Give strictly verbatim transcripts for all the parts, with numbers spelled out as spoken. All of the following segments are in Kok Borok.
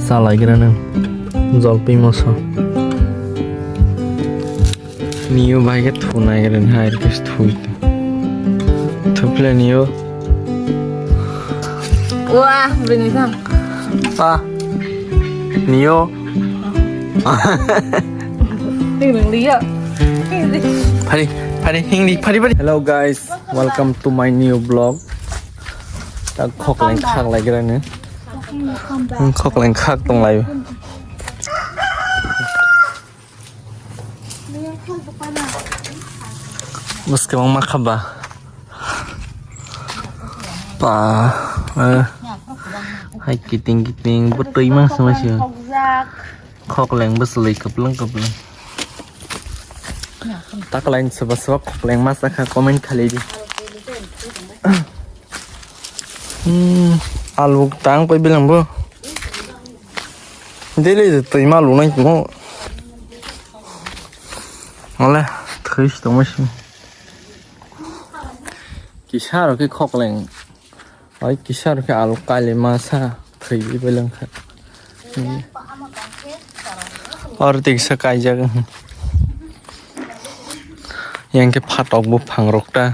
Chalaigrano jolpui moso. Nio bai khe thunaigrani hai khe thui. Thuple nio. Wah, bini thang. Pa. Nio. Ting ting liya. Phari, phari, hingdi, phari, phari. Hello guys, welcome to my new vlog. Tak khokleng khaklaigrani. Khokleng khak tonglai. Bwskang ma khaba. Pa. Eh. Hai kiting kiting bwtwi ma sama sio. Khokleng bwslwi kwplwng kwplwng. Taklain soba soba khokleng ma sakha comment khalai di. Hmm, alu tang koi bilang bo. Daily de twi ma lunai mo. Ole, twi sto mo si. Kisa ro ke khokleng. Oi, kisa ro ke alu kaile ma sa twi bilang kha. Or tik sa kaijak. Yang ke phatok bo phang rok ta.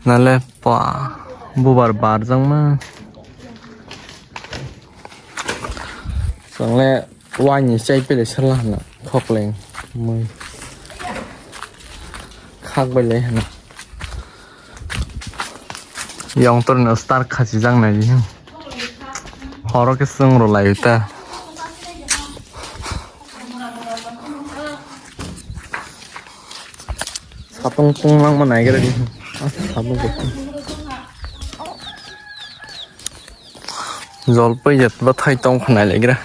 Nale pa bubar barjang ma. Sangle wani chai pele sala na khokleng mui. Khak bai le na. Yong tor no star khachi jang nai. Horo ke sung ro lai ta. Sapung pung langma naigra di. Ah, sapung pung. Jolpai jat ba thai tong khnai legra.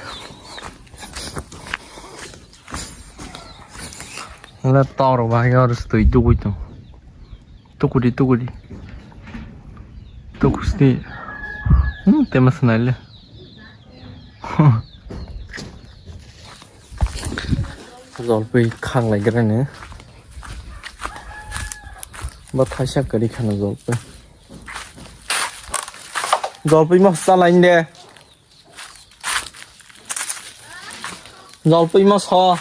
Ala tor ba ga ris tui tugui tong. Tukudi, tukudi. Tukusti. Hmm, temas naile. Jolpui khang lai grane. Ba thaisa kari khana jolpui. Jolpui ma sa lain de. Jolpui ma sa.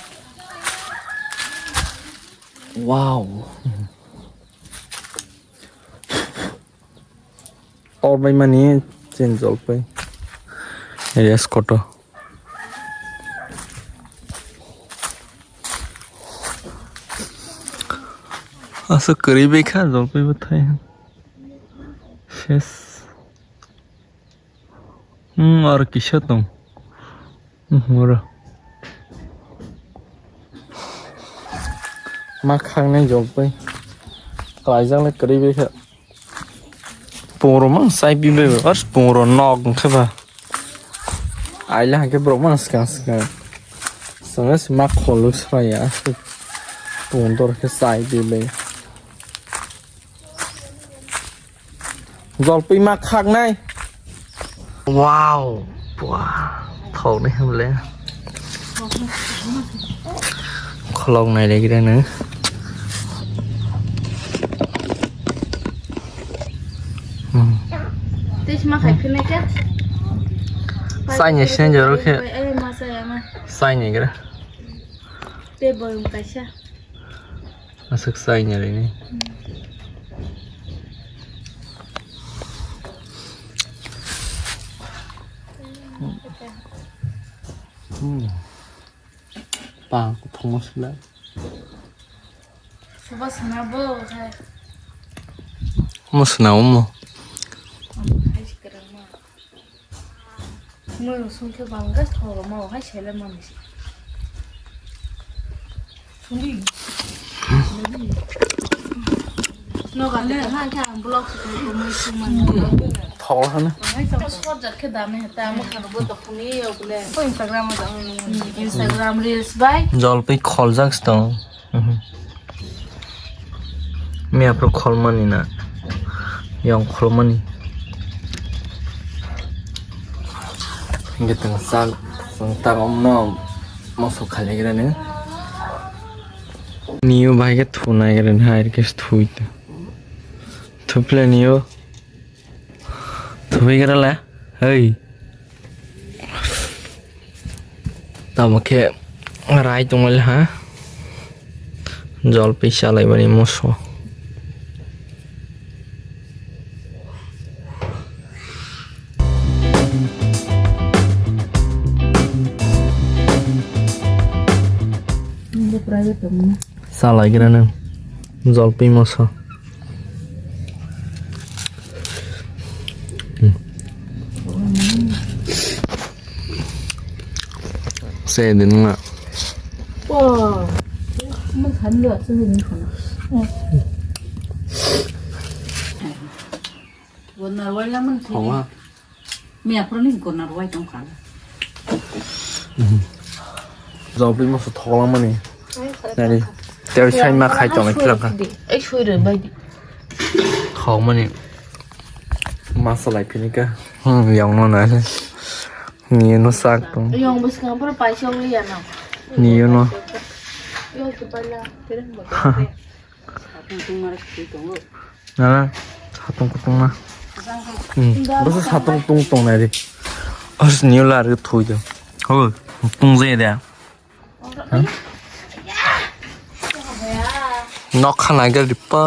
Wow. Tor bai mani chen jolpai. Yes, koto. Asa kwrwi bai kha jolpai bwthai. Ses. Hmm, ar kisa tong. Hmm, ora. Ma khangnai jolpai. Klaijak le kwrwi bai kha. Pungro mang sai pi bai bai. Ar pungro nok wngkha ba. Aila hake borok mang skang skang. Sanga si ma kholo sraya. Pung dor khe sai pi bai. Jolpui ma khaknai. Wow. Wah. Thok ni hemle. Kholok nai le gida nang. Hmm. Tei sima khai philnai khe. Sai ni sen jaro khe. Ai, ai, ma sai, ma. Sai ni gira. Tei boyong kaisa. Aswk sai ni rini. Hmm. Pa, kuphung masla. Suba sana bo hai. Mo sana mo. Hai si kerang ma. Mo sung ke bangga thoro ma hai sele ma misi. Suni. No gale ha kya blog se ko mo sung ma. Thok ha na. Hai to sport jat ke dame ta mo khano bo to phuni yo bole. Ko Instagram ma da. Instagram reels bai. Jolpui kholjak stong. Mhm. Miya pro kholmani na. Yong kholmani. Hingke tang sak, tang omno moso khalegrani. Niyo bai ke thunai grani hai ke thui ta. Thuple niyo. Bwrwi le, hey. Tamo khe rai tongmali ha. Jol pisa laimani moso. Salai gira nang. Jol pi moso. Hmm. Se din nga. Wah, ini kan dia sih ini kan. Benar wala men sih. Hawa. Miya pro ni benar wai tong kan. Jol pi moso thoklang mani. Nari. Tei sai ma khai tong khilaka. Ai sui re bai di. Thok mani. Masa lai phini ka. Hmm, yang no na. Ni no sak tong. Yang bus kan pro pai chong li ya na. Ni no. Yang tu pai la. Nana, satung kutung na. Hmm, bwsa satung tung tong nai di. Os new lar ke thui do. Ho, tung je da. Nok khana gel di pa.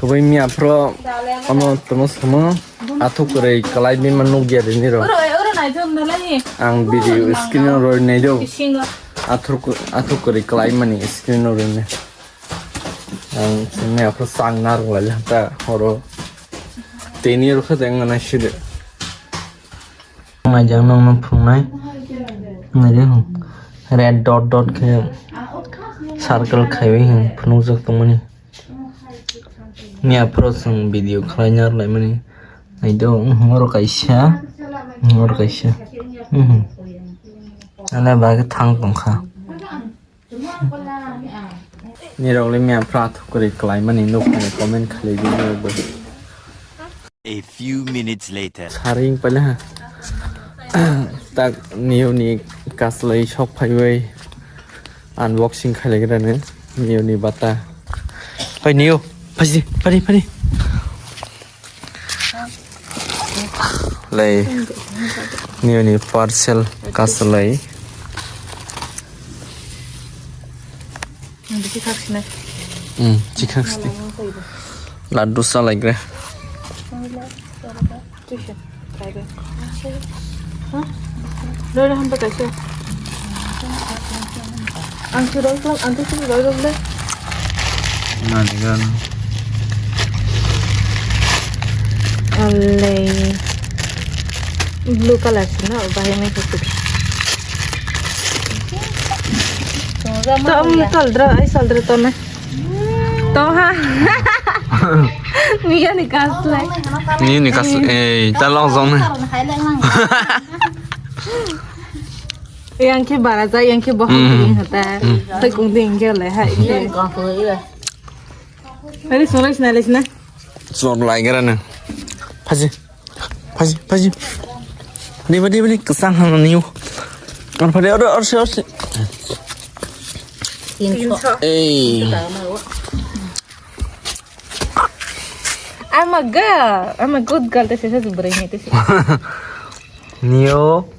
Kwbui miya phro ano tongmo samo athuk kwrwi kwlai bima nukya rini rw. Ang video screen o rw nai do. Athuk, athuk kwrwi kwlai mani screen o rw nai. Ang miya phro chang narwk lai ta horo. Tini rw kha jeng nai sidi. Naijak nokno phunuknai. Naidi hwn. Red dot dot khe circle khaiwi hwn phunukjak tongmani. Miya phoro chwng video khlaina rwlaimani. Naidi hwn, oro kaisa, oro kaisa. Ala bagwi thang tongkha. Nirok le miya phra thukuri kwlai mani nuk hai comment khalai di nirok bo. A few minutes later. Saring pala ha. Tak niyo ni kaslai sok phaiwi unboxing khalai gra ne niyo ni bata. Hoi niyo, phaji, phari, phari. Lai, niyoni parcel kasalai. Hmm, chikhak sini. Laddu salai gre. Roi roi hambai kaisa. Ang se roi roi, ang se roi roi le. Nani gan. Alai. Blue color se no, bahai mai khe. To, um, tol dra, ai sal dra to na. Tongha. Niya ni kaslai. Niya ni kas, eh, ta long zong na. Yang khe bara ja, yang khe bohong khe hata. Sai kung ding khe le hai. Hari sungai sina le sina. Sor lai gara na. Phaji. Phaji, phaji. Badi, badi, badi, kesang hana niu. Or phaji, or, or, or, or. Tinso. Ei. I'm a girl. I'm a good girl. This is a brain. This is. Nio.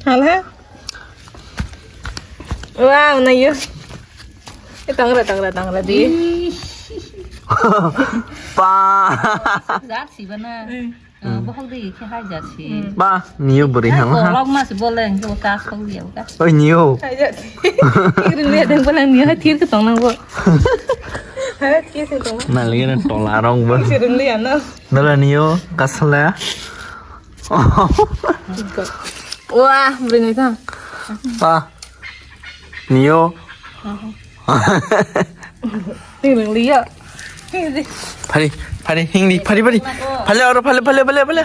Hala. Wow, na yo. Eh, tangra, tangra, tangra di. Pa. Jat si bana. Ah, bohok di khe hai jat si. Ba, niyo bwrwi hama ha. Kolok ma si bole, ko kas kok di ka. Oi, niyo. Hai jat si. Ring le deng bolang niyo hai thir ke tong nang bo. Hai ke se tong. Na le na tola rong bo. Si ring le ano. Dala niyo kasla. Wah, bwrwi nai ta. Pa. Niyo. Ring ring liya. Phari, phari, hingdi, phari, phari. Phale oro, phale, phale, phale, phale.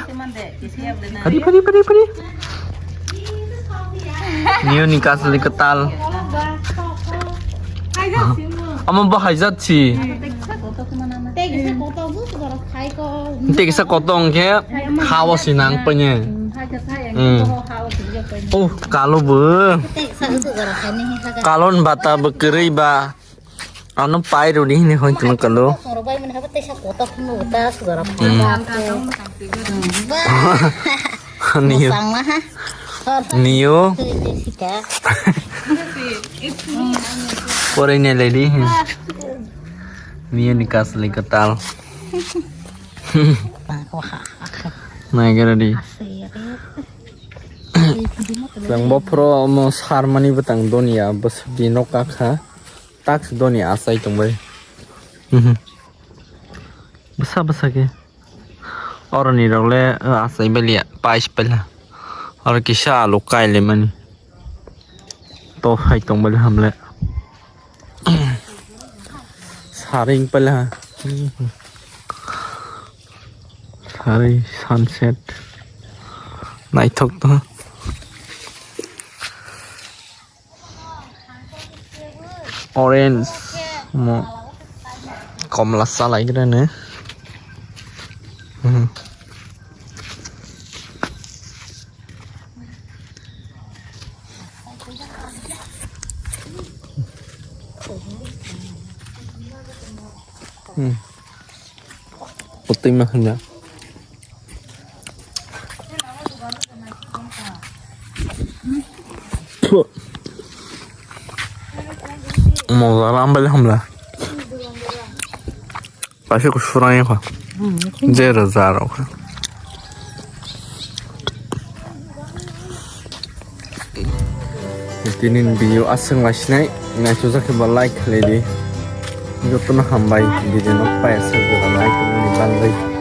Phari, phari, phari, phari. Niyo ni kasli ketal. Amo bahai jat si. Tei kisa kotong khe hawa si nang panye. Hmm. Oh, kalo bo. Kalon bata bo kwrwi ba. Ano pai rw di hini hoi tong kalo. Niyo. Niyo. Porai ne lady. Niyo ni kas le katal. Nai gara di. Sang bo pro mo sarmani bwtang donia bwswk di nokha kha. Tax doni asai tongbai. Mhm. Bwsa bwsa khe. Oroni rok le, uh, asai baliya, pais pala. Oro kisa alu kai le mani. To hai tongbai le hamle. Saring pala. Sari sunset. Naithok to. Orange mo komla salai gre ne. Mhm. Hmm. Putih mah enggak. Moza lambai hamla. Pasi kusurang ya kha. Jera zaro kha. Tini video aswk naisinai, naisujak khe ba like khlai di. Jotono hambai video no paya sa like ni bangwi.